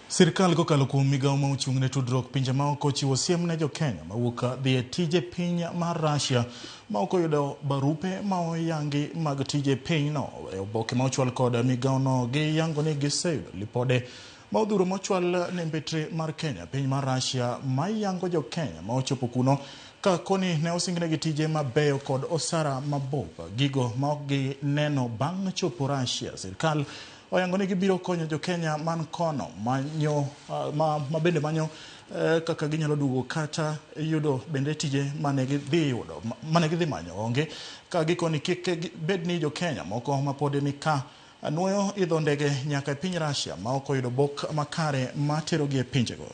Sirkal kokalo kuom migawo ma ochung' ne tudruok pinje ma oko ochiwo siem ne jo Kenya mawuok dhi e tije piny mar Russia ma ok oyudo barupe ma oyangi mag tije pinyno. E oboke ma ochwal kod migawono giyango ni giseyudo lipode ma odhuro mochwal ne mbetre mar Kenya piny mar Russia ma yango jo Kenya ma ochopo kuno ka koni ne osingnegi tije mabeyo kod osara mabup, gigo ma ok gineno bang' chopo Russia. Sirkal oyango ni gibiro konyo jo Kenya man kono manyo, ma, ma bende manyo eh, kaka ginyalo duogo kata yudo bende tije mane gidhi yudo mane gidhi manyo onge ka gikoni kik bed ni jo Kenya moko ma pod ni ka nuoyo idho ndege nyaka e piny Russia ma ok oyudo bok makare materogi e pinjego.